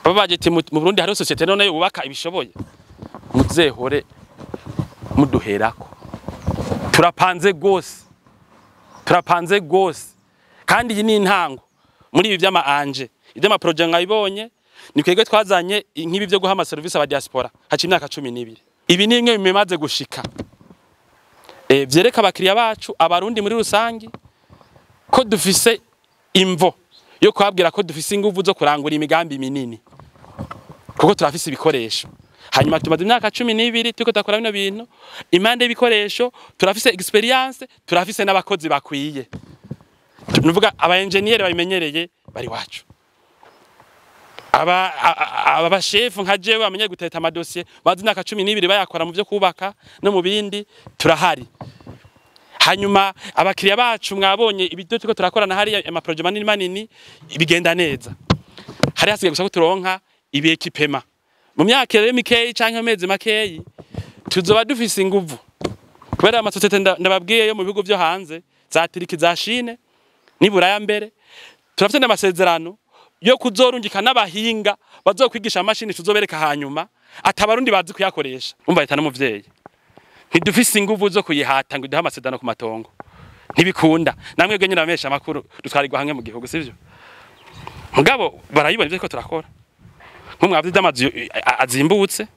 Babaje mu Burundi hari societe none yubaka ibishoboye, muzehore muduherako. Turapanze gose, turapanze gose, kandi iyi ni intango muri ibi vy'ama anje ivy'ama projet nkabibonye. Ni twebwe twazanye nk'ibi vyo guha ama service aba diaspora haca imyaka 12. Ibi ni bimwe bimaze gushika vyereka abakiriya bacu abarundi muri rusangi ko dufise imvo yo kubabwira ko dufise inguvu zo kurangura imigambi minini, kuko turafise ibikoresho. Hanyuma tumaze imyaka 12 turiko turakora bino bintu. Impande y'ibikoresho turafise experience, turafise n'abakozi bakwiye. Nuvuga aba engineer babimenyereye bari wacu, aba bashefu nka jewe bamenye guteta amadosiye bazi imyaka 12 bayakora mu byo kubaka no mu bindi, turahari. Hanyuma abakiriya bacu mwabonye ibyo turiko turakorana hariya, ama projet manini manini bigenda neza. Hari hasigaye gusa ko turonka ibi équipement. Mu myaka rero mikeyi canke amezi makeyi tuzoba dufise inguvu, kubera amasosiyete ndababwiye yo mu bihugu vyo hanze za Turiki, za Chine n'iburaya mbere, turafite n'amasezerano yo kuzorungika n'abahinga bazokwigisha amashini tuzobereka, hanyuma atabarundi bazi kuyakoresha. Umva leta n'umuvyeyi ntidufise inguvu zo kuyihata ngo iduhe amasezerano ku matongo, ntibikunda. Namwe nyine abamesha amakuru dutwarirwa hamwe mu gihugu, sivyo? Mugabo barayibona ivyo ko turakora, nko mwavye vy'amazu azimbutse,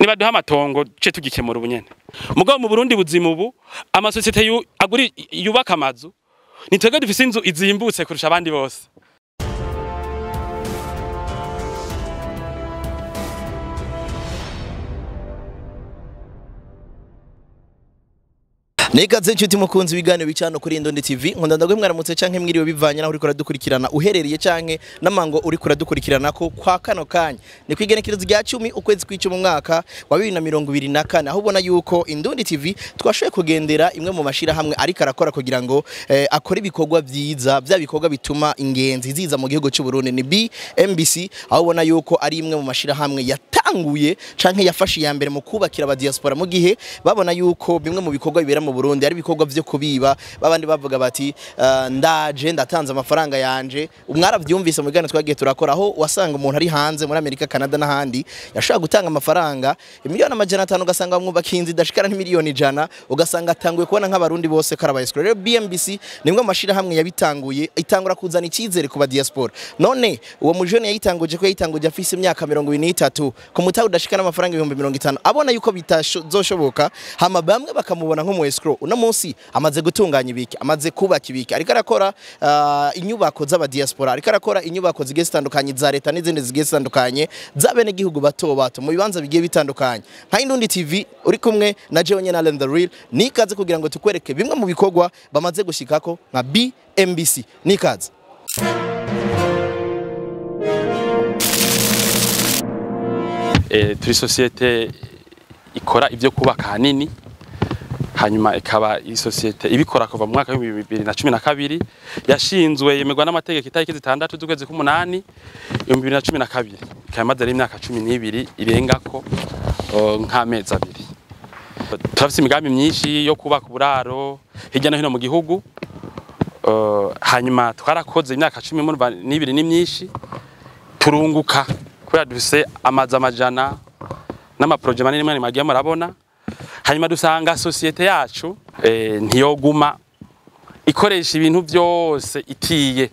nibaduha amatongo ce tugikemura ubunyene. Mugabo mu Burundi buzima ubu amasosiyete aguri yubaka amazu, ni twebwe dufise inzu izimbutse kurusha abandi bose. Nikaze inshuti mukunzi ibiganiro bicano kuri Indundi TV. Nkunda ndagwe mwaramutse canke mwiriwe bivanye naho uriko uradukurikirana uherereye canke namango uriko uradukurikirana ko kwa kano kanya. Ni kwigenekerezo rya 10 ukwezi kw'icumi mu mwaka wa 2024, aho ubona yuko Indundi TV twashoboye kugendera imwe mu mashira hamwe ariko arakora kugira ngo akore ibikorwa vyiza, vya bikorwa bituma ingenzi ziza mu gihugu cy'u Burundi. Ni BMBC, aho ubona yuko ari imwe mu mashira hamwe yatanguye canke yafashe iya mbere mu kubakira aba diaspora, mu gihe babona yuko bimwe mu bikorwa bibera mu Burundi ari ibikorwa vyo kubiba. Babandi bavuga bati ndaje ndatanze amafaranga yanje. Mwaravyumvise mu biganiro twagiye turakora, aho wasanga umuntu ari hanze muri Amerika, Canada n'ahandi yashobora gutanga amafaranga 500,000,000, ugasanga bamwubaka inzu idashikara n'100,000,000, ugasanga atanguye kubona nk'abarundi bose karabaye. Rero BMBC ni imwe mu mashirahamwe yabitanguye, itangura kuzana icyizere ku ba diaspora. None uwo mujene yayitanguje ko yayitanguje afise imyaka 23 ku mutahe udashikana amafaranga 50,000, abona yuko bitazoshoboka, hama bamwe bakamubona nk'umu escrow. Uno munsi amaze gutunganya ibiki, amaze kubaka ibiki, ariko arakora inyubako z'aba diaspora, ariko arakora inyubako zigiye zitandukanye za leta n'izindi zigiye zitandukanye z'abenegihugu bato bato mu bibanza bigiye bitandukanye. Nka Indundi TV uri kumwe na jewe nyene Allen the Real, nikaze kugira ngo tukwereke bimwe mu bikorwa bamaze gushikako nka BMBC. Nikaze. Turi societe ikora ivyo kubaka hanini, hanyuma ikaba isosiyete ibikora kuva mu mwaka wa 2012, yashinzwe yemerwa n'amategeko itariki 6 z'ukwezi k'umunani 2012, ikaba imaze rero imyaka 12 irengako nk'amezi abiri. Turafise imigambi myinshi yo kubaka uburaro hirya no hino mu gihugu. Hanyuma twarakoze imyaka 12 ni myinshi, turunguka kubera dufise amazu amajana n'amaproje manini manini mwagiye murabona. Hanyuma dusanga societe yacu ntiyoguma ikoresha ibintu byose itiye.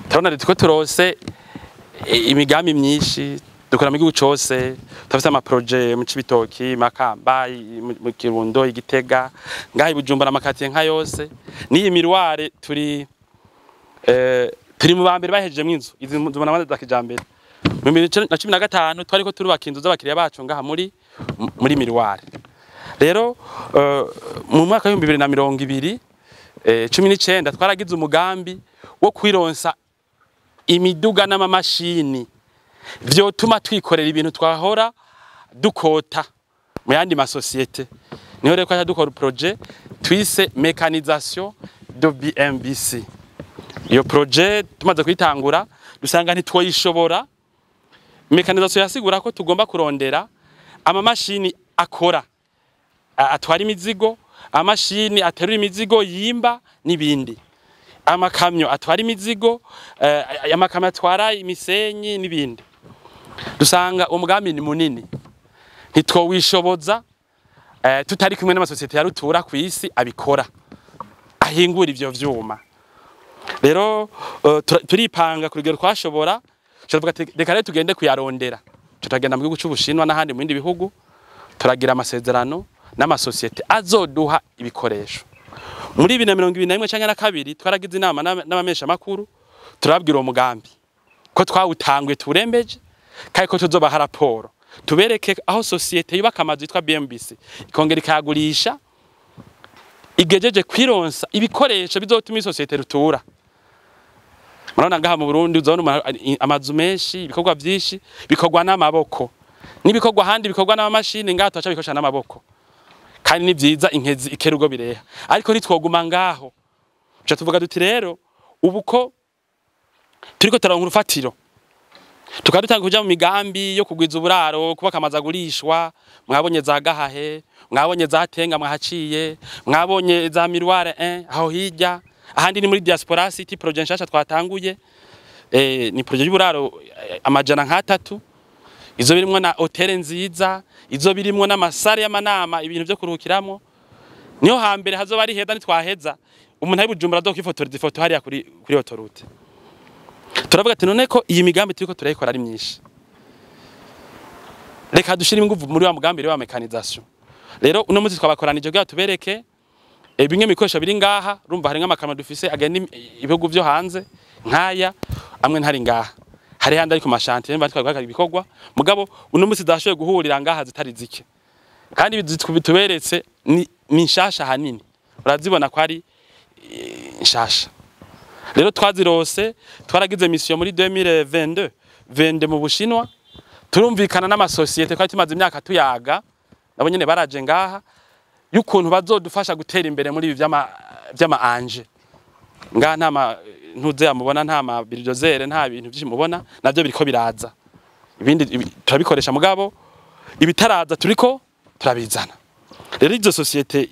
Turabona ko turose imigambi myinshi dukora mu gihugu cose, turafise amaproje mu Cibitoki, Makamba, mu Kirundo, Igitega, ngaha i Bujumbura, amakatiye nka yose. N'iyi miroir turi mu ba mbere bahejejemwo inzu izi nzu za kijambere. Mu 2015 twariko turubaka inzu z'abakiriya bacu ngaha muri miroir. Rero mu mwaka wa 2020 19 twaragize umugambi wo kwironsa imiduga n'amamashini vyotuma twikorera ibintu twahora dukota mu yandi masosiyete. Niho rero kwacha dukora projet twise mécanisation de BMBC. Iyo projet tumaze kuyitangura dusanga ntitwoyishobora. Mécanisation yasigura ko tugomba kurondera amamashini akora atwara imizigo, amashini aterura imizigo, yimba n'ibindi. Amakamyo atwara imizigo, amakamyo atwara imisenyi n'ibindi. Dusanga uwo mugambi ni munini, ntitwowishoboza tutari kumwe n'amasosiyete ya rutura ku isi abikora, ahingura ivyo vyuma. Rero turipanga ku rugero twashobora, turavuga ati reka rero tugende kuyarondera. Turagenda mu gihugu c'Ubushinwa n'ahandi mu bindi bihugu, turagira amasezerano n'amasosiyete azoduha ibikoresho. Muri 2021 canke na kabiri twaragize inama n'abamesha makuru, turababwira uwo mugambi ko twawutanguye turembeje, kandi ko tuzobaha raporo tubereke aho sosiyete yubaka amazu yitwa BMBC ikongera ikayagurisha igejeje kwironsa ibikoresho bizotuma isosiyete rutura. Murabona ngaha mu Burundi uzabona amazu menshi, ibikorwa vyinshi bikorwa n'amaboko, n'ibikorwa ahandi bikorwa n'amamashini, ngaha tuhaca bikoresha n'amaboko, kandi ni vyiza, inkezi ikera ubwo bireha. Ariko ntitwoguma ngaho, tuca tuvuga duti rero ubu ko turiko turaronka urufatiro, tukaba dutanga kuja mu migambi yo kugwiza uburaro, kubaka amazu agurishwa. Mwabonye za Gahahe, mwabonye za Tenga mwahaciye, mwabonye za Miroir 1 aho hirya, ahandi ni muri Diaspora City, projet nshasha twatanguye, ni projet y'uburaro 300, izo birimwo na hôtel nziza, izo birimwo n'amasare y'amanama, ibintu vyo kuruhukiramo. Niho hambere hazoba ari heza nitwaheza, umuntu ari Bujumbura azokwifotoreza ifoto hariya kuri autoroute. Turavuga ati none ko iyi migambi turiko turayikora ari myinshi, reka dushire inguvu muri wa mugambi wa mécanisation. Rero uno munsi twabakoranije kugira tubereke bimwe mu bikoresho biri ngaha. Urumva hari nk'amakamyo dufise agenda ibihugu vyo hanze nk'aya, amwe ntari ngaha, hari handi ari ku ma chantiers mba twari ibikorwa. Mugabo uno munsi zashoboye guhurira ngaha zitari zike, kandi tuberetse ni nshasha, hanini urazibona ko ari nshasha. Rero twazirose, twaragize mission muri 2022 vende mu Bushinwa, turumvikana n'amasosiyete twari tumaze imyaka tuyaga, nabo nyene baraje ngaha, y'ukuntu bazodufasha gutera imbere muri ibi vy'ama engins. Ngaha nta ma ntuze mubona, nta ma bulldozer, nta bintu byinshi mubona, navyo biriko biraza. Ibindi turabikoresha, mugabo ibitaraza turiko turabizana. Rero izo sociétés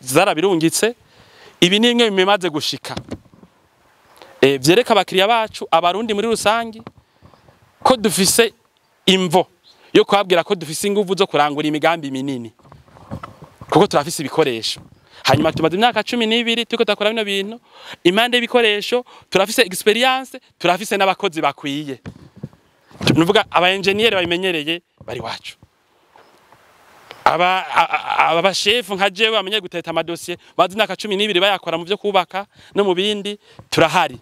zarabirungitse. Ibi ni bimwe bimaze gushika, vyereka abakiriya bacu, Abarundi muri rusangi, ko dufise imvo yo kubabwira ko dufise inguvu zo kurangura imigambi minini, kuko turafise ibikoresho. Hanyuma tumaze imyaka 12 turiko turakora bino bintu. Impande y'ibikoresho turafise expérience, turafise n'abakozi bakwiye, nuvuga aba engineer babimenyereye bari wacu, aba bashefu nka jewe bamenye guteta amadosiye, bazi imyaka 12 bayakora mu vyo kubaka no mu bindi, turahari.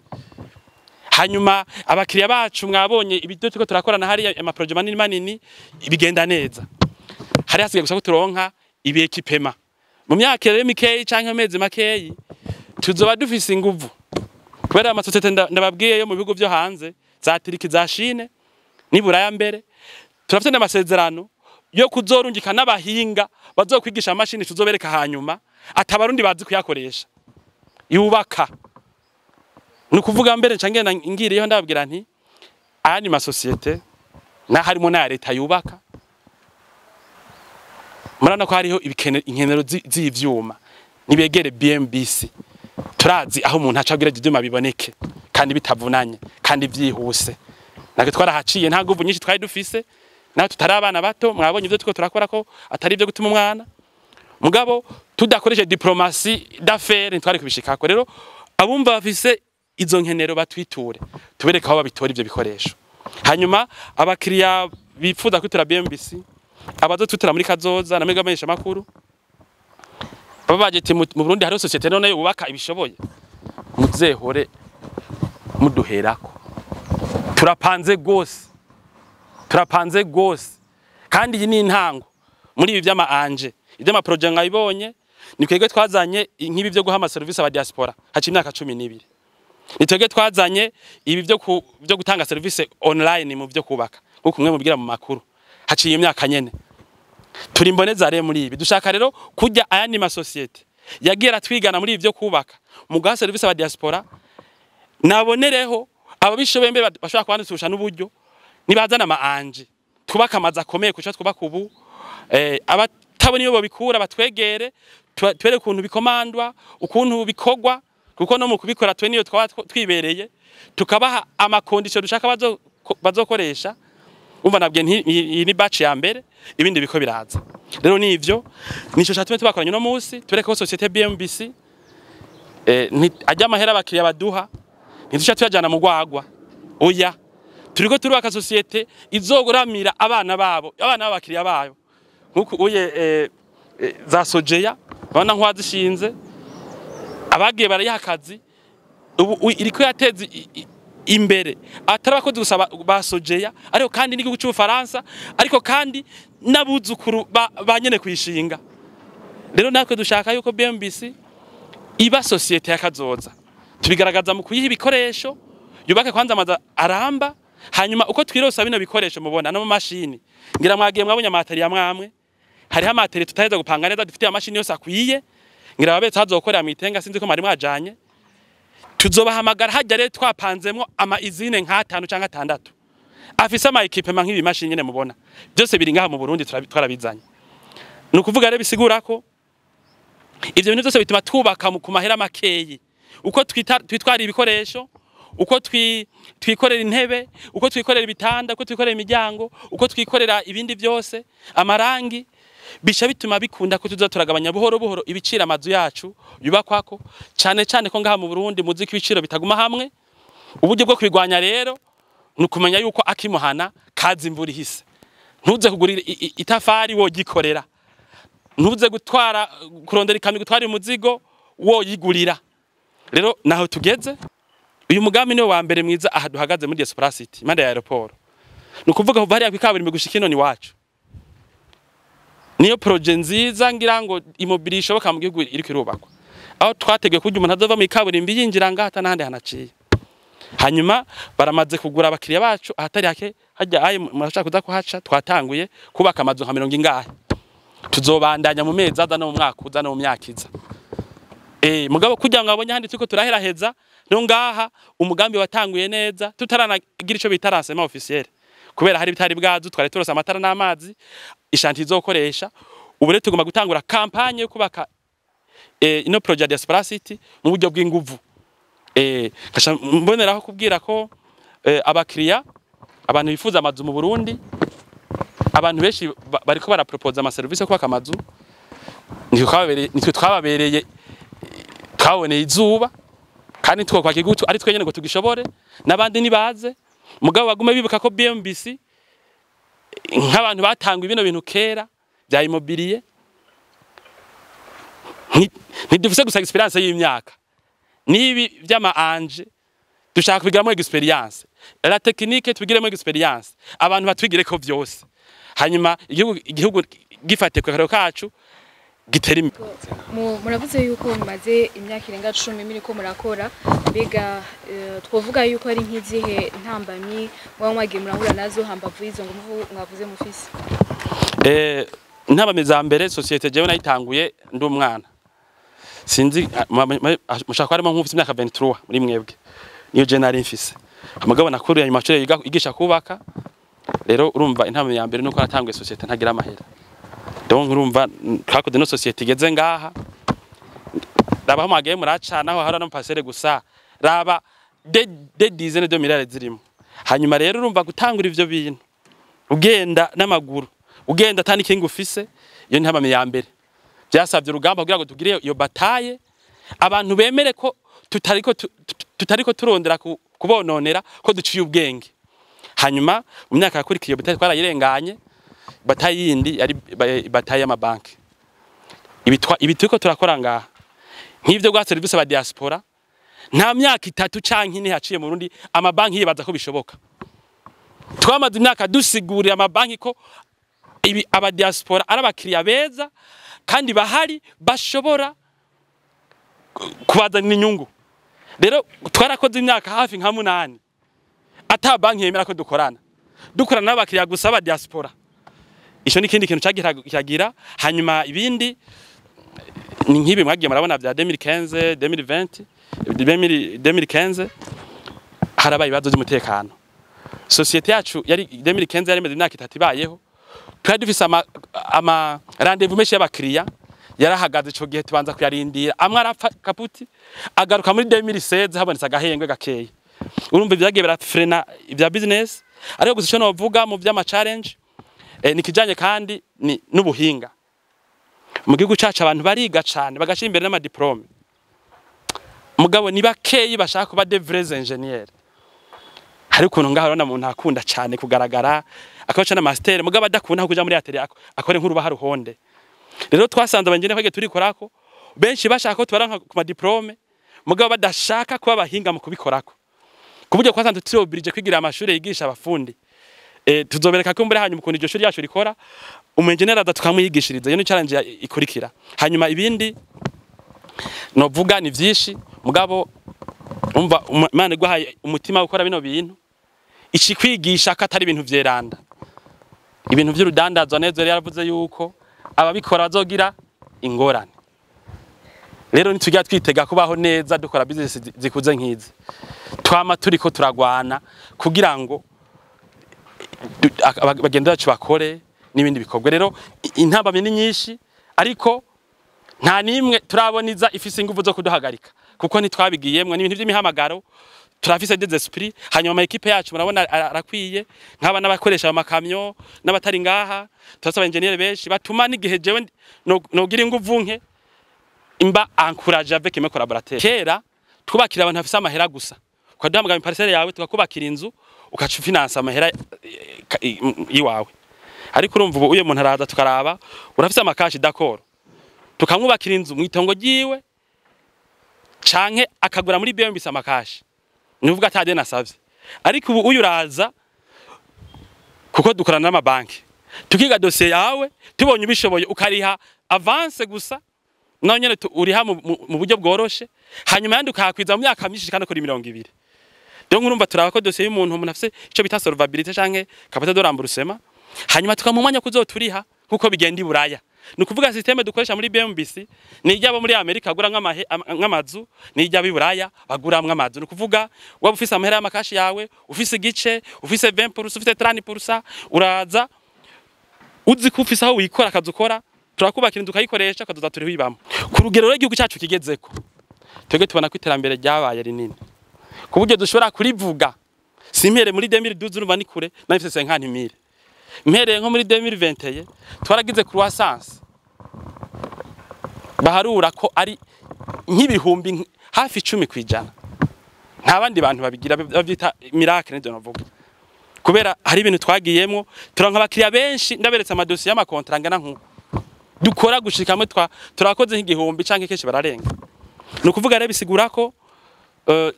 Hanyuma abakiriya bacu mwabonye ibyo turiko turakorana hariya, ama projets manini manini bigenda neza. Hari hasigaye gusa ko turonka ibi équipements. Mu myaka rero mikeyi canke amezi makeyi tuzoba dufise inguvu, kubera amasosiyete ndababwiye yo mu bihugu vyo hanze, za Turquie, za Chine n'iburaya mbere, turafite n'amasezerano yo kuzorungika n'abahinga bazokwigisha amashini tuzobereka hanyuma atabarundi bazi kuyakoresha yubaka. Ni ukuvuga mbere nca ngenda ngiriyeho ndababwira nti ayandi masosiyete na harimo n'aya leta yubaka, murabona ko hariho inkenero z'ivyuma, nibegere BMBC. Turazi aho umuntu aca kugira ivyuma biboneke kandi bitavunanye kandi vyihuse. Natwe twarahaciye, nta nguvu nyinshi twari dufise, nawe tutari abana bato. Mwabonye ivyo turiko turakora ko atari ivyo gutuma umwana, mugabo tudakoresheje diplomatie d'affaires ntitwari kubishikako. Rero abumva bafise izo nkenero batwiture, tubereke aho babitora ivyo bikoresho. Hanyuma abakiriya bifuza kwitura BMBC, abazotwitura muri kazoza, namwe gamenyesha makuru baba baje ati mu Burundi hariho société none yubaka ibishoboye, muzehore muduherako. Turapanze gose, turapanze gose, kandi iyi ni intango muri ibi vy'ama engins, ivy'ama projets nkabibonye. Ni twebwe twazanye nk'ibi byo guha ama service aba diaspora haci imyaka 12. Ni twebwe twazanye ibi byo gutanga service online mu byo kubaka, nkuko umwe mubwira mu makuru, haciye imyaka nyene. Turi imboneza rero muri ibi. Dushaka rero kujya ayandi masosiyete yagiye aratwigana muri ibi byo kubaka mu guha service aba diaspora, nabonereho ababishoboye mbe bashobora kubandikisha n'uburyo, nibazana ama engins twubaka amazu akomeye kuca twubaka ubu. Abatabona iyo babikura batwegere, tubereke ukuntu bikomandwa, ukuntu bikorwa. Kuko no mu kubikora twe niyo twaba twibereye, tukabaha ama conditions dushaka bazokoresha. Umva, nabwiye nti iyi ni batch ya mbere, ibindi biko biraza. Rero nivyo nico cyatumye tubakoranye no munsi, tureke ko société BMBC ajya amahera abakiriya baduha ntiduca tuyajana mu gwagwa. Oya, turiko turubaka société izogoramira abana babo, abana b'abakiriya bayo, nkuko uye za Sojeya bana nkwazishinze, abagiye barayiha akazi. Ubu iriko yateza imbere atari abakozi gusa ba Sojeya, ariko kandi n'igihugu cy'Ubufaransa, ariko kandi n'abuzukuru ba nyene kwishinga. Rero natwe dushaka yuko BMBC iba société y'akazoza. Tubigaragaza mu kuyiha ibikoresho, yubake kwanza amazu aramba. Hanyuma uko twirosa bino bikoresho mubona no mu mashini, ngira mwagiye mwabonye ama ateliers mwamwe, hariho ama ateliers tutaheza gupanga neza, dufite amashini yose akwiye. Ngira ababetse hazokorera mu itenga, sinzi ko mwari mwajanye, tuzobahamagara hajya. Rero twapanzemwo ama usines nk'atanu canke atandatu afise ama équipements nk'ibi mashini nyene mubona, byose biri ngaha mu Burundi, twarabizanye. Ni ukuvuga rero bisigura ko ivyo bintu byose bituma twubaka ku mahera makeyi, uko twitwara ibikoresho, uko twikorera intebe, uko twikorera ibitanda, uko twikorera imiryango, uko twikorera ibindi byose, amarangi, bisha bituma bikunda ko tuza turagabanya buhoro buhoro ibiciro amazu yacu yubakwako, cane cane ko ngaha mu Burundi muzi ko ibiciro bitaguma hamwe. Uburyo bwo kubigwanya rero ni ukumenya yuko akimuhana kaza imvura ihise. Ntuze kugura itafari wogikorera, ntuze gutwara, kurondera ikamyo gutwara umuzigo woyigurira. Rero naho tugeze, uyu mugambi niwo wa mbere mwiza aha duhagaze muri Diaspora City, impande ya aéroport. Ni ukuvuga kuva hariya kwikaburimbi gushika ino ni wacu, niyo projet nziza ngira ngo immobilier ishoboka mu gihugu iriko irubakwa, aho twateguye kuburyo umuntu azova mu ikaburimbi yinjira ngaha ata n'ahandi hanaciye. Hanyuma baramaze kugura abakiriya bacu ahatari hake hajya aye murashaka kuza kuhaca. Twatanguye kubaka amazu nka mirongo ingahe, tuzobandanya mu mezi aza no mu mwaka uza no mu myaka iza. Mugabo kugira ngo abonye ahandi turiko turaheraheza no ngaha, umugambi watanguye neza tutaranagira ico bita lancement officiel, kubera hari bitari bwazu, twari turose amatara n'amazi i chantier izokoresha. Ubu rero tugomba gutangura campagne yo kubaka ino projet ya Diaspora City mu buryo bw'inguvu. Nkaca mboneraho kubwira ko abakiriya, abantu bifuza amazu mu Burundi, abantu benshi bariko barapropoza ama services yo kubaka amazu, nitwe twababereye, twaboneye izuba, kandi twokwaka igutu ari twenyene ngo tugishobore. N'abandi nibaze, mugabo bagume bibuka ko BMBC, nk'abantu batangwa bino bintu kera bya immobilier, ntidufise gusa expérience y'imyaka nibi vy'ama anje, dushaka kubigiramo expérience, la technique tubigiremo expérience, abantu batwigire ko vyose, hanyuma igihugu gifate ku karero kacu gitera imbere. Muravuze yuko mumaze imyaka irenga 10 muriko murakora. Mbega twovuga yuko ari nk'izihe ntambamyi muba mwagiye murahura nazo hambavu y'izo nguvu mwavuze mufise? Intambamyi za mbere, société jewe nayitanguye ndi umwana. Sinzi mushaka ko harimo nk'ufise imyaka 23 muri mwebwe, niyo je nari mfise. Mugabo nakuriye mu mashuri yigisha kubaka. Rero urumva, intambamyi ya mbere nuko natanguye société ntagira amahera. Donc urumva, twakoze no société igeze ngaha, raba aho mwagiye muracana, aho hahora no pasere gusa, raba des dizaines de milliards zirimo. Hanyuma rero urumva, gutangura ivyo bintu ugenda n'amaguru, ugenda atani kinga ufise, iyo ntambamyi ya mbere. Byasabye urugamba kugira ngo tugire iyo bataye, abantu bemere ko tutariko turondera kubononera, ko duciye ubwenge. Hanyuma mu myaka yakurikiye iyo bataye twarayirenganye. Bataye yindi yari bataye y'amabanki. Ibi turiko turakora ngaha, nk'ivyo gwa service ba diaspora, nta myaka 3 canke 4 haciye mu Burundi amabanki yibaza ko bishoboka. Twamaze imyaka dusigurira amabanki ko ibi aba diaspora ari abakiriya beza kandi bahari, bashobora kubazanira inyungu. Rero twarakoze imyaka hafi nka 8 ata banki yemera ko dukorana, dukorana n'abakiriya gusa ba diaspora. Ico ni ikindi kintu cagira cyagira. Hanyuma ibindi ni nk'ibi mwagiye murabona bya 2015, 2020, 2015 harabaye ibibazo by'umutekano. Société yacu yari 2015 yari imaze imyaka 3 ibayeho. Twari dufise ama rendez-vous menshi y'abakiriya. Yarahagaze ico gihe, tubanza kuyarindira, amwe arapfa kaputi, agaruka muri 2016 habonetse agahengwe gakeya. Urumva ibyagiye birafrena ibya business. Ariko gusa ico novuga mu vy'ama challenge ni kijanye kandi ni n'ubuhinga. Mu gihugu cacu abantu bariga cane, bagashira imbere n'ama diplôme, mugabo ni bakeyi bashaka kuba des vrais ingénieurs. Hari ukuntu ngaho urabona umuntu akunda cane kugaragara, akabaca na master, mugabo adakunda kuja muri atelier akore nk'urubaha ruhonde. Rero twasanze abangene kwege turikorako benshi bashaka ko tubaranka ku ma diplôme, mugabo badashaka kuba abahinga mu kubikorako, ku buryo twasanze turi kwigira amashuri yigisha abafundi. Tuzobereka ko mbere hanyuma ukuntu iryo shuri ryacu rikora, umu engineer aza tukamwigishiriza. Iyo ni challenge ikurikira. Hanyuma ibindi novuga ni vyinshi, mugabo umva, Imana iguhaye umutima wo gukora bino bintu, ikikwigisha ko atari ibintu vyeranda, ibintu vy'urudandazwa neza. Yari yaravuze yuko ababikora bazogira ingorane. Rero ntitujya twitega kubaho neza dukora business zikuze nk'izi. Twama turiko turagwana kugira ngo bagenzi bacu bakore n'ibindi bikorwa. Rero intambamyi ni nyinshi, ariko nta nimwe turaboniza ifise ingufu zo kuduhagarika, kuko ntitwabigiyemwo, ni ibintu by'imihamagaro. Turafise des esprits. Hanyuma ama équipe yacu murabona arakwiye, nk'aba n'abakoresha amakamyo n'abatari ngaha. Turasaba engineer benshi batuma n'igihe jewe nogira inguvu nke imba encourage avec mes collaborateurs. Kera twubakira abantu bafise amahera gusa, ukaduhamagara parcelle yawe, tukakubakira inzu, ukaca finance amahera iwawe. Ariko urumva ubu uyo muntu araza, tukaraba urafise ama cash, d'accord, tukamwubakira inzu mu itongo ryiwe, canke akagura muri BMBC ama cash, nivuga ata deni asavye. Ariko ubu uyu uraza, kuko dukorana n'amabanki, tukiga dosiye yawe, tubonye ubishoboye ukariha avance gusa, naho nyene uriha mu buryo bworoshe, hanyuma yandi ukayakwiza mu myaka myinshi kandi kuri 20. Donc urumva turaba ko dosiye y'umuntu, umuntu afise ico bita solvabilité canke capacité de remboursement, hanyuma tukamuha umwanya kuzoturiha nkuko bigenda i Buraya. Ni ukuvuga système dukoresha muri BMBC ni iry'abo muri Amerika bagura nk'amazu, ni iry'abo i Buraya baguramwo amazu. Ni ukuvuga waba ufise amahera y'ama cash yawe, ufise igice, ufise 20%, ufise 30%, uraza uzi ko ufise aho wikora akazi ukora, turakubakira inzu ukayikoresha, ukazoza turihibamo. Ku rugero rero igihugu cyacu kigezeko, twebwe tubona ko iterambere ryabaye rinini ku buryo dushobora kurivuga. Simpere muri 2012, urumva ni kure, nari mfise 50 000. Mpereye nko muri 2021, twaragize croissance baharura ko ari nk'ibihumbi hafi 10%. Nta bandi bantu babigira, bavyita miracle nivyo navuga, kubera hari ibintu twagiyemwo, turonka abakiriya benshi. Ndaberetse amadosiye y'ama contrat angana nkuko dukora gushika hamwe twa turakoze nk'igihumbi canke kenshi bararenga. Ni ukuvuga rero bisigura ko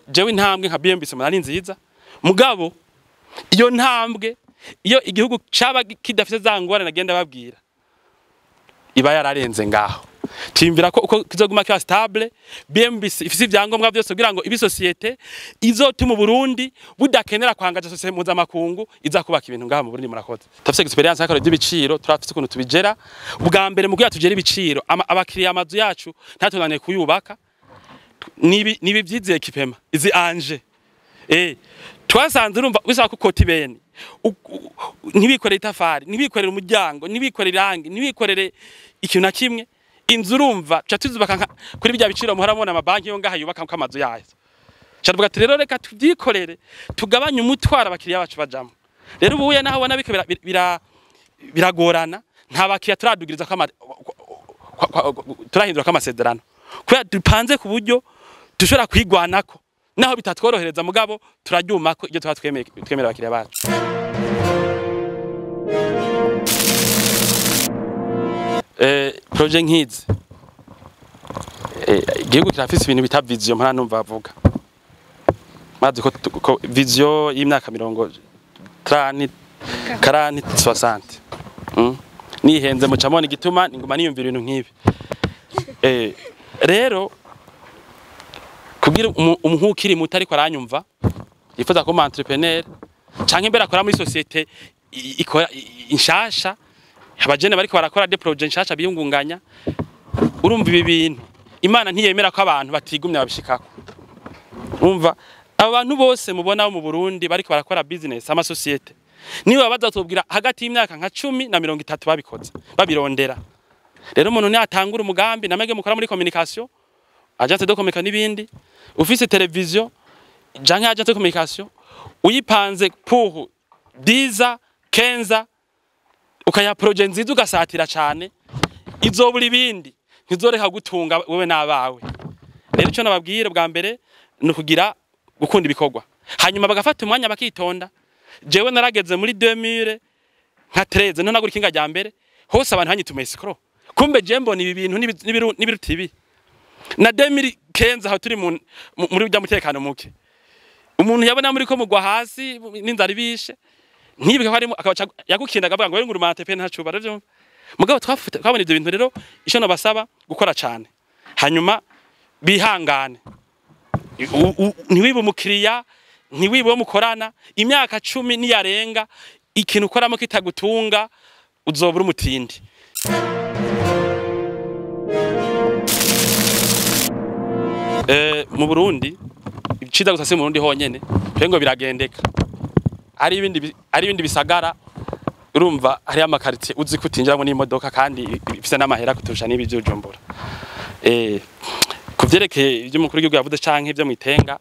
jewe intambwe nka BMBC mbona ari nziza, mugabo iyo ntambwe, iyo igihugu caba kidafise za ngorane nagenda babwira, iba yararenze ngaho. Twiyumvira ko uko kizoguma kiba stable, BMBC ifise ivyangombwa vyose kugira ngo ibe société izotuma Burundi budakenera kwangaja société mpuzamakungu iza kubaka ibintu ngaha mu Burundi. Murakoze. Turafise expérience y'akaro by'ibiciro, turafise ukuntu tubigera. Ubwa mbere mu kugira tugere ibiciro abakiriya, amazu yacu ntatunaniye kuyubaka. Nibi vyizi équipement izi anje twasanze urumva bisaba ko kota ibeni, ntibikorere itafari, ntibikorere umuryango, ntibikorere irangi, ntibikorere ikintu na kimwe. Inzu urumva tuca tuzubaka kuri bya biciro muhora mubona amabanki yo ngaha yubaka ko amazu yayo. Tuvuga ati rero reka tubyikorere, tugabanye umutwaro abakiriya bacu bajamo. Rero ubu naho ubona biko biragorana, nta bakiriya turadugiriza ko turahindura ko amasezerano, kubera dupanze ku buryo dushobora kwigwanako naho bitatworohereza, mugabo turaryumako ibyo tuba twemeye twemera abakiriya bacu. Projet nk'izi, igihugu kirafise ibintu bita vision. Mpora numva bavuga mazi ko vision y'imyaka 30, 40, 60. Nihenze mucamona igituma ninguma niyumvira ibintu nk'ibi. Rero kugira umuntu ukiri muto ariko aranyumva yifuza kuba entrepreneur canke imbere akora muri société ikora inshasha, abajene bariko barakora des projets nshasha biyungunganya, urumva ibi bintu Imana ntiyemera ko abantu batigumya babishikako. Umva, aba bantu bose mubona bo mu Burundi bariko barakora business, ama société, niba bazatubwira hagati y'imyaka nka 10 na 30 babikoze babirondera. Rero umuntu natangura umugambi, namege mukora muri communication, agence de communication n'ibindi, ufise television janke agence de communication, uyipanze pour 10 15 ukaya projet nziza ugasatira cyane, izobura ibindi ntizoreka gutunga wewe n'abawe. Rero ico nababwira bwa mbere ni ukugira gukunda ibikorwa, hanyuma bagafata umwanya bakitonda. Jewe narageze muri 2000 nka 13 nto nagura ikinga rya mbere, hose abantu hanyituma escrow, kumbe je mbona ibi bintu n'ibiruta ibi. Na 2015 aho turi muri bya mutekano muke, umuntu yabona muri ko mugwa hasi n'inzara ibishe ntibiga ko arimo yagukinda akavuga ngo wewe nguruma ATP ntacuba rero. Mugabo twabona ivyo bintu. Rero ico nabasaba gukora cyane, hanyuma bihangane, ntiwibe umukiriya, ntiwibe uwo mukorana. Imyaka 10 niyarenga ikintu ukoramo kitagutunga uzobura umutindi. Mu Burundi iciza gusa si mu Burundi honyene, twe ngo biragendeka. Ari ibindi bisagara urumva hari amakartie uzi kutinjiramo n'imodoka kandi ifise n'amahera kuturusha n'ibi by'Ujumbura. Kuvyerekeye ibyo umukuru w'igihugu yavuze canke ibyo mwitenga,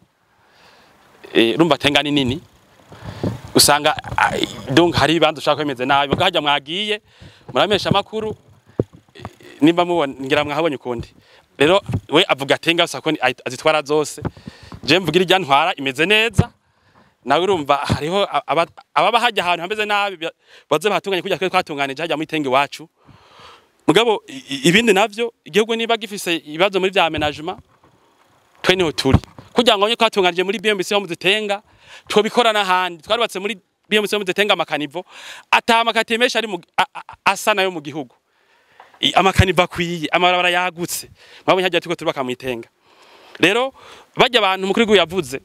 urumva tenga ni nini, usanga donc hari ibibanza ushaka kwemeze nabi, muga hajya mwagiye muramesha makuru nimba mubona ngira mwahabonye ukundi. Rero we avuga tenga gusa ko azitwara zose, je mvugira irya ntwara imeze neza. Nawe urumva hariho ababa hajya ahantu hameze nabi baze bahatunganye kujya twe twatunganije hajya mu itenge iwacu. Mugabo ibindi navyo igihugu niba gifise ibibazo muri vya aménagement, twe niho turi kugira ngo twatunganije muri BMBC ho muzitenga twobikora n'ahandi. Twarubatse muri BMBC ho muzitenga amakanivo atamakati menshi ari asa nayo mu gihugu, amakanivo akwiye, amabarabara yagutse, mwabonye hajya tuko turubaka mu itenga. Rero bajya abantu mukuru w'igihugu yavuze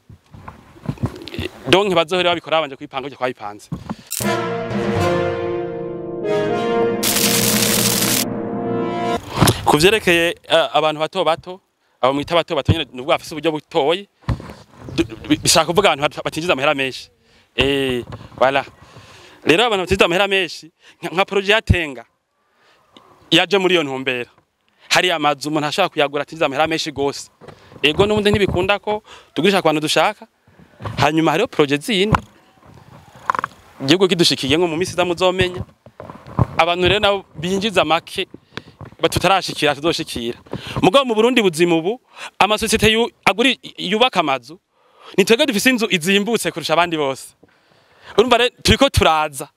donc bazohora babikora babanje kwipanga kujya twabipanze. Kuvyerekeye abantu bato bato, abo mwita bato bato nyene nubwo bafise uburyo butoyi, bishaka kuvuga abantu batinjiza amahera menshi. Voilà. Rero abantu batinjiza amahera menshi nka projet ya Tenga yaje muri iyo ntumbero. Hari amazu umuntu ashaka kuyagura atinjiza amahera menshi gose. Ego n'ubundi ntibikunda ko tugurisha ku bantu dushaka. Hanyuma hariho projet zindi igihugu kidushikiye ngo mu misi iza muzomenya. Abantu rero nabo binjiza make tutarashikira tuzoshikira. Mugabo mu Burundi buzima ubu amasosiyete aguri yubaka amazu ni twebwe dufise inzu izimbutse kurusha abandi bose. Urumva rero turiko turaza,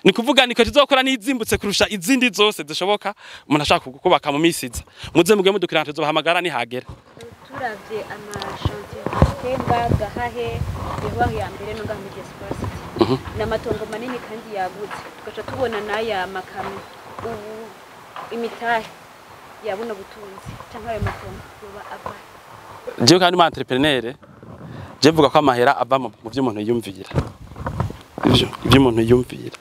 ni kuvuga niko tuzokora n'izimbutse kurusha izindi zose zishoboka umuntu ashaka kubaka mu misi iza. Muze muge mudukirana tuzobahamagara nihagera. Turavye amashantiye Tenga, Gahahe, Iwaho ya mbere no ngaha muri Diaspora City, n'amatongo manini kandi yagutse, tugaca tubona n'aya makamyo. Ubu imitahe ya buno butunzi canke ayo matongo yoba ava? Jewe kandi umu entrepreneur, je mvuga ko amahera ava mu vyo umuntu yiyumvira. Ivyo umuntu yiyumvira.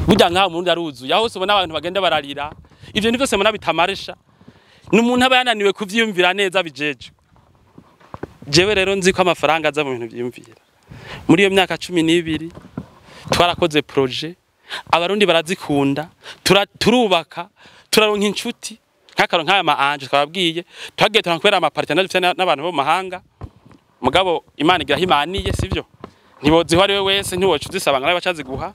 Burya nkaho Umurundi aruzuye, aho hose ubona abantu bagenda bararira, ivyo ni vyose mbona bitamaresha. Ni umuntu aba yananiwe kuvyiyumvira neza bijeje. Jewe rero nzi ko amafaranga aza mu bintu vyiyumvira. Muri iyo myaka 12 twarakoze projet, abarundi barazikunda, turubaka, turaronka inshuti, nk'akaro nk'aya ma anje twababwiye, twagiye turankwera ama partenaire dufite n'abantu bo mu mahanga. Mugabo Imana igira himaniye, sivyo? Ntiboziho ari we wese, ntiwoca uzisaba ngo nawe bacaziguha.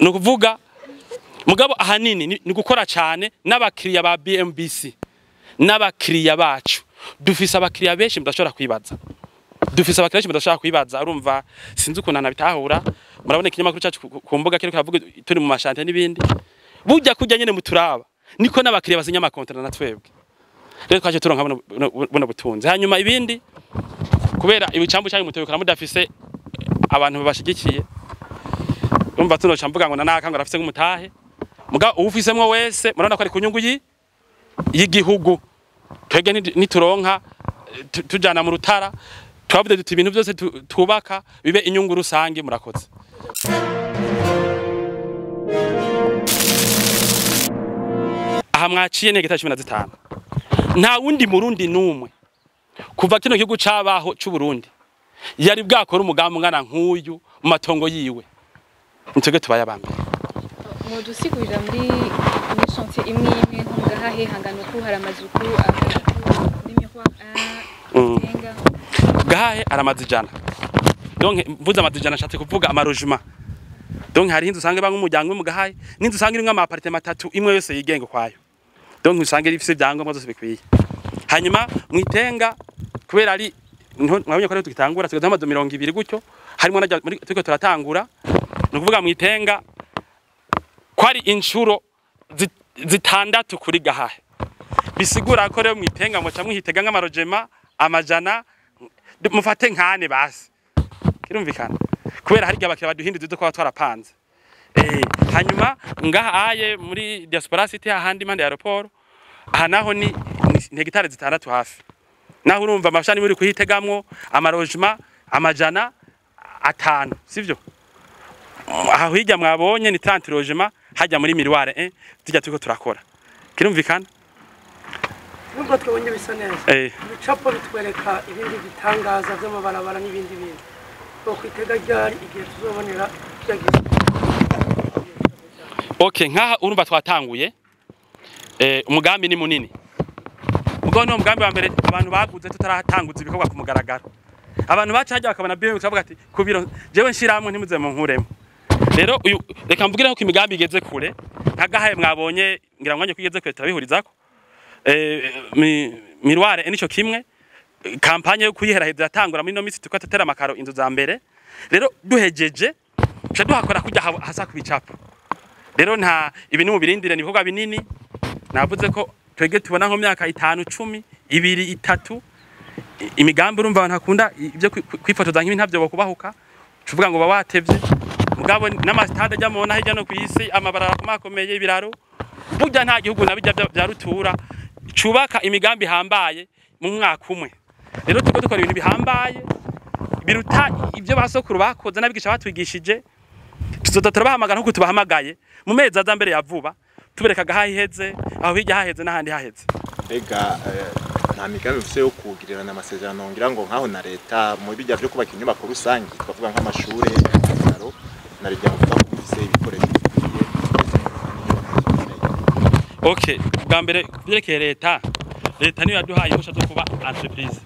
Ni ukuvuga mugabo ahanini ni gukora cyane n'abakiriya ba BMBC n'abakiriya bacu. Dufise abakiriya benshi mudashobora kwibaza. Dufise abakiriya benshi mudashobora kwibaza. Urumva sinzi ukuntu nabitahura. Murabona ikinyamakuru cyacu ku mbuga kiriko kiravuga turi mu mashante n'ibindi. Burya kurya nyene muturaba niko n'abakiriya basinya amakontra na twebwe. Rero twaje turonka buno butunzi. Hanyuma ibindi kubera ibicambu cyanyu mutebikora mudafise abantu babashigikiye. Urumva tunoca mvuga ngo nanaka ngo arafise nk'umutahe. Muga uwufisemwo wese murabona ko ari ku nyungu y'igihugu. Twebwe nituronka tujana mu rutara, twavuze duti ibintu byose twubaka bibe inyungu rusange. Murakoze. Aha mwaciye ni hegitari 15. Nta wundi Murundi numwe kuva kino gihugu cabaho c'u Burundi yari bwakora umugambi ungana nk'uyu mu matongo yiwe. Nitwebwe tubaye abambere. Mudusigurira muri Muri chantier imwe imwe, nko mu Gahahe hangana uku, hari amazu ku muri Miroir 1, Tenga? Gahahe ari amazu 100. Donc mvuze amazu 100, nshatse kuvuga ama logements. Donc hari inzu usanga bamwe umuryango mu Gahahe, n'inzu usanga irimwo ama appartement atatu, imwe yose yigenga kwayo. Donc usanga ifise ibyangombwa byose bikwiye. Hanyuma mwitenga, kubera ari mwabonye ko ariho tugitangura, tugeze amazu 20 gutyo, harimo najya turiko turatangura. Ni ukuvuga mwitenga ko ari inshuro 6 kuri Gahahe. Bisigura ko rero mwitenga muca mwihitega nk'ama logements 100, mufate nkane basi. Kirumvikana, kubera hari igihe abakiriya baduhinduza ibyo twaba twarapanze. Hanyuma ngaha aye muri Diaspora City, ahandi impande ya aéroport, aha naho ni hegitari 6 hafi. Naho urumva amashani muri kuhitegamwo ama logements 500, sivyo? Aho hirya mwabonye ni 30 logements hajya muri Miroir tujya turiko turakora. Kirumvikana. Nubwo twabonye bisa neza, ibicapo bitwereka ibindi bitangaza by'amabarabara n'ibindi bintu, twokwitega ryari igihe tuzobonera byagize? Okay, nkaha urumva twatanguye, umugambi ni munini. Mugabo ni umugambi wa mbere abantu baguze tutaratanguza ibikorwa ku mugaragaro. Abantu baca hajya bakabona BM, bakavuga ati kubiro jewe nshiramwe ntimuze mu nkuremo. Rero uyu reka mvugireho ko imigambi igeze kure, nka Gahaye mwabonye ngira mwanya ko igeze kure, turabihurizako. Miroir nico kimwe, campagne yo kuyiheraheza yatangura muri no misi, tuko tutera amakaro inzu za mbere. Rero duhejeje tuca duhakora kujya hasa ku bicapo. Rero nta ibintu mubirindire, ni ibikorwa binini. Navuze ko twege tubona nko myaka 5, 10, 2, 3 imigambi. Urumva abantu hakunda ibyo kwifotoza nk'ibi, ntabyo bokubahuka tuvuga ngo baba watevye. Mugabo n'amastade ajya mubona hirya no kw'isi, amabarabara akomakomeye, ibiraro, burya nta gihugu na bijya bya rutura cubaka imigambi ihambaye mu mwaka umwe. Rero turiko dukora ibintu bihambaye biruta ibyo basokuru bakoze n'abigisha batwigishije. Tuzoza turabahamagara nkuko tubahamagaye mu mezi aza mbere ya vuba, tubereka agahaha iheze, aho hirya haheze n'ahandi haheze. Mbega nta migambi mufise yo kugirirana amasezerano, ngira ngo nkaho na leta, mu bijya byo kubaka inyubako rusange, twavuga nk'amashure, ibitaro, na leta muvuga ko mufise ibikoresho bikwiye ndetse n'inyubako zikomeye? Okay, bwa mbere kubyerekeye leta, leta niyo yaduhaye impushya zo kuba entreprise.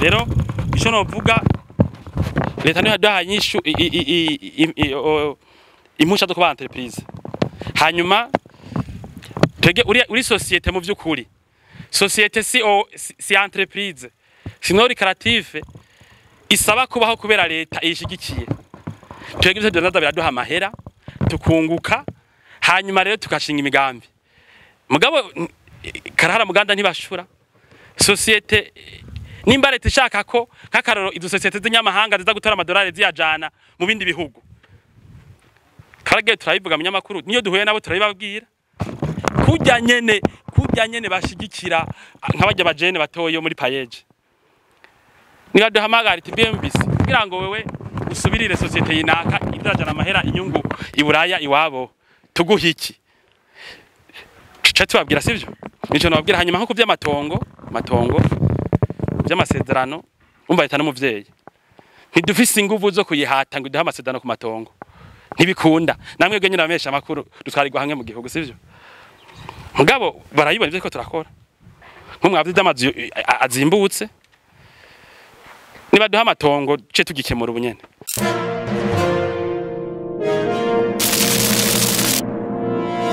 Rero ico novuga, leta niyo yaduhaye inyishu impushya zo kuba entreprise. Hanyuma twege uri société, mu vy'ukuri société si entreprise sinon lucrative isaba kubaho kubera leta iyishigikiye. Twege ivyo dudandaza biraduha amahera, tukunguka, hanyuma rero tugashinga imigambi. Mugabo karahara muganda ntibashura. Société nimba leta ishaka ko, nk'akaroro, izo société z'inyamahanga ziza gutora amadolari ziyajana mu bindi bihugu, karagiye turabivuga mu nyamakuru, niyo duhuye nabo turabibabwira. Kurya nyene bashigikira nk'abajya bajene batoye muri PAEEJ, niba duhamagara iti BMBC kugira ngo wewe usubirire société yinaka idrajana amahera inyungu iburaya iwabo, tuguha iki? Tuca tubabwira, sivyo? Nico nababwira. Hanyuma nko kuvy'amatongo, matongo vy'amasezerano, umva leta n'umuvyeyi, ntidufise inguvu zo kuyihata ngo iduhe amasezerano ku matongo, ntibikunda. Namwe nyine abamesha amakuru dutwarirwa hamwe mu gihugu, sivyo? Mugabo barayibona ivyo ko turakora, nko mwavye vy'amazu azimbutse. Nibaduha amatongo ce tugikemura ubunyene.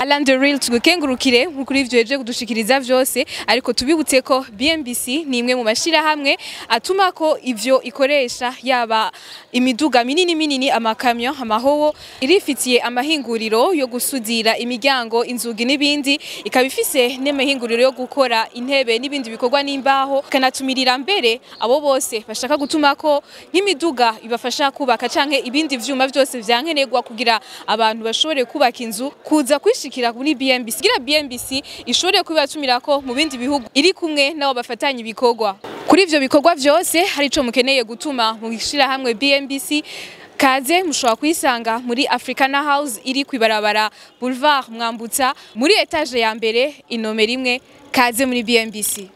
Alan the Real, tugukengurukire kuri ivyo yeje kudushikiriza vyose, ariko tubibutse ko BMBC ni imwe mu mashirahamwe atuma ko ivyo ikoresha, yaba imiduga minini minini, amakamyo, amahowo. Irifitiye amahinguriro yo gusudira imiryango, inzugi n'ibindi, ikaba ifise n'amahinguriro yo gukora intebe n'ibindi bikorwa n'imbaho. Ikanatumirira mbere abo bose bashaka gutuma ko nk'imiduga ibafasha kubaka canke ibindi vyuma vyose vyankenerwa kugira abantu bashobore kubaka inzu, kuza kwishikira muri BMBC, kugira BMBC ishobore kubatumirako mu bindi bihugu iri kumwe nabo bafatanya ibikorwa. Kuri ivyo bikorwa vyose hari ico mukeneye gutuma mu hamwe BMBC, kaze. Mushobora kuyisanga muri Africana House iri kwibarabara Boulevard Mwambutsa, muri étage ya mbere, inomero 1. Kaze muri BMBC.